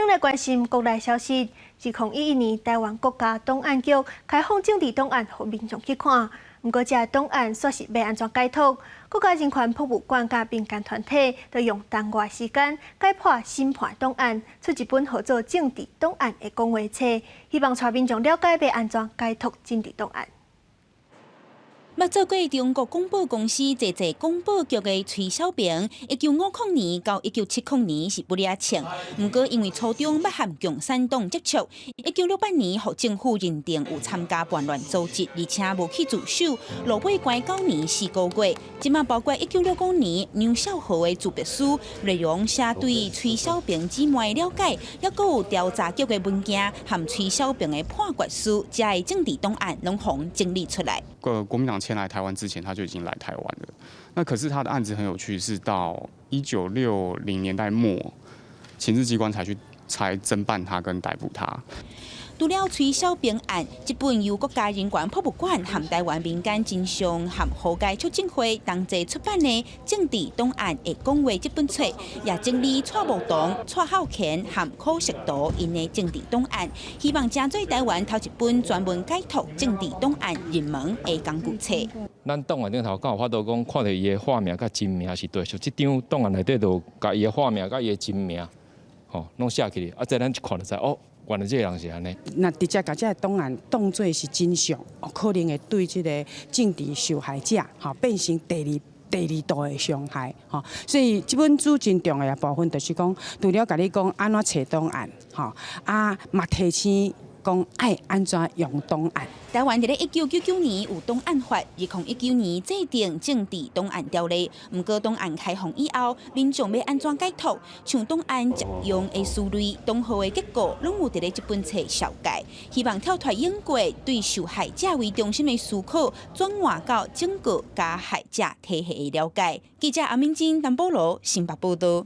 來關心國內消息。2011年，臺灣國家檔案局開放政治檔案予民眾去看，毋過這檔案煞是欲按怎解讀？國家人權博物館佮民間團體都用仝外時間解破審判檔案，出一本號做政治檔案的講話冊，希望帶民眾了解欲按怎解讀政治檔案。捌做過中國廣播公司坐坐廣播局的崔小平，1950年到1970年是不領情，毋過因為初中捌和共產黨接觸，1968年予政府認定有參加叛亂組織，而且無去自首，落尾關9年4個月。這馬包括1965年梁少豪的自白書，內容寫對崔小平姊妹了解，猶閣有調查局的文件和崔小平的判決書，遮的政治檔案攏予整理出來。個國民黨遷來台灣之前，他就已經來台灣了。那可是他的案子很有趣，是到1960年代末，情治機關才去才偵辦他跟逮捕他。除了崔小平案，這本由國家人權博物館和臺灣民間真相和和解促進會同齊出版的《政治檔案的講話》這本冊，也整理蔡慕彤、蔡孝乾和柯錫圖𪜶的政治檔案，希望成做臺灣頭一本專門解讀政治檔案入門的工具冊。咱檔案頂頭敢有法度講，看著伊的化名佮真名是對，像這張檔案內底就共伊的化名佮伊的真名，吼，攏寫起來，啊，這咱一看就知哦。原來這個人是按呢。若直接共這个檔案當做是真相，可能會對這个政治受害者，吼變成第二度的傷害，吼。所以這本書真重要的部分，就是講，除了共你講按怎揣檔案，吼，啊，嘛提醒講愛按怎用檔案。臺灣佇咧1999年有檔案法，2019年制定政治檔案條例。毋過檔案開放以後，民眾欲按怎解讀，像檔案借用的思慮、檔號的結構，攏有佇咧這本冊紹介。希望跳脫英國對受害者為中心的思考，轉換到整個加害者體系的了解。記者阿敏珍、陳保羅新北報道。